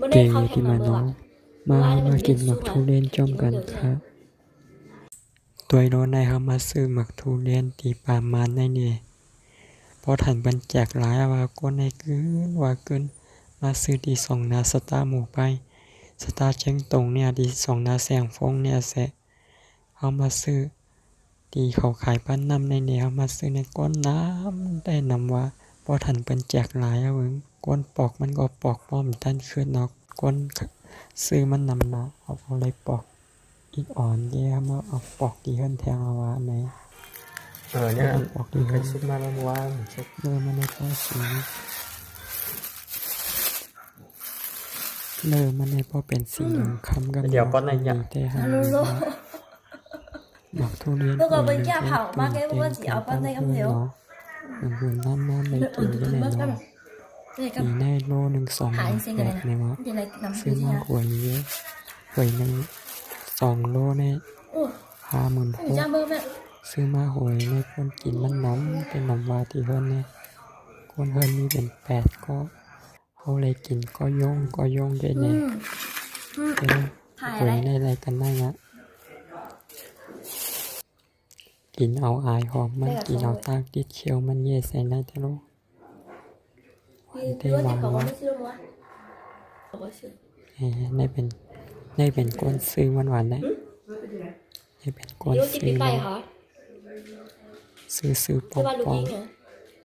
ເກມີທີ່ມາເນາະ ມາ ເຮົາມາກິນໝາກທຸລຽນຈ້ອມກັນຄະ. ໂດຍໂລໃນເຮົາມາຊື້ໝາກທຸລຽນທີ່ປ່າມານໃນນີ້ ບໍ່ທັນເພິ່ນແຈກຫຼາຍ ວ່າຄົນໃຫ້ກືນວ່າກືນ ມາຊື້ທີ່ສອງນາສະຕາໝູ່ໄປ ສະຕາຊຽງຕົງເນີ້ຍ ທີ່ສອງນາແສງຟົງເນີ້ຍແຊະ. ເຮົາມາຊື້ທີ່ເຂົາຂາຍປານນ້ຳໃນນີ້ ເຮົາມາຊື້ໃນກ້ອນນ້ຳແຕ່ນ້ຳວ່າ ບໍ່ທັນເພິ່ນແຈກຫຼາຍ ເອົາເບິ່ງ ຄົນປອກມັນກໍປອກບໍ່ທັນຄືດອກ ຄົນຊື້ມັນນຳເນາະ ເຮົາກໍເລີຍປອກອີກອ່ອນເດ້ ເຮົາມາເອົາປອກທີ່ເຮືອນແທງເອົາວ່າແນ ເອີ ເນຍ ເຮົາປອກທີ່ເຮືອນ ເພິ່ນຊື້ມາແລ້ວວ່າ ເລີມາໃນປ້າຍສີ ເລີມາໃນປ້າຍເປັນສີເຫຼືອງຄຳກັບ ດຽວກ່ອນນະ ມີແຕ່ຫາງ ໝາກທຸລຽນ ເພິ່ນກໍເປັນແກ່ເຜົາມາແກ່ວ່າຊິເອົາປານໃດກໍແລ້ວ ເພິ່ນນຳມາໃນໂຕນີ້ແຫຼະເນາະ ມີໃນໂລໜຶ່ງສອງແປດນີ້ວ່າ ຊື້ມາຫວຍເຍ ຫວຍໜຶ່ງສອງໂລນີ້ຫ້າໝື່ນຫົກ ຊື້ມາຫວຍໃນຄົນກິນມັນນຳ ເປັນນຳວ່າທີ່ເຮືອນນີ້ ຄົນເຮືອນມີເປັນແປດກໍ ເຮົາໄດ້ກິນກໍຍົງກໍຍົງເດ້ນີ້ ອືມ ອືມ ເອີ ຂາຍ ຫວຍໃນໄລກັນໄດ້ລະ ກິນເອົາອາຍຫອມມັນ ກິນເອົາຕາກຕິດຂຽວມັນ ເຢໃສ່ໃນທະໂລ ຫວານແທ້ຫວານວ່າ ເອີ ໃນເປັນ ໃນເປັນຄົນຊື້ມັນຫວານແທ້ ໃນເປັນຄົນຊື້ມັນ ຊື້ ຊື້ປອງໆ.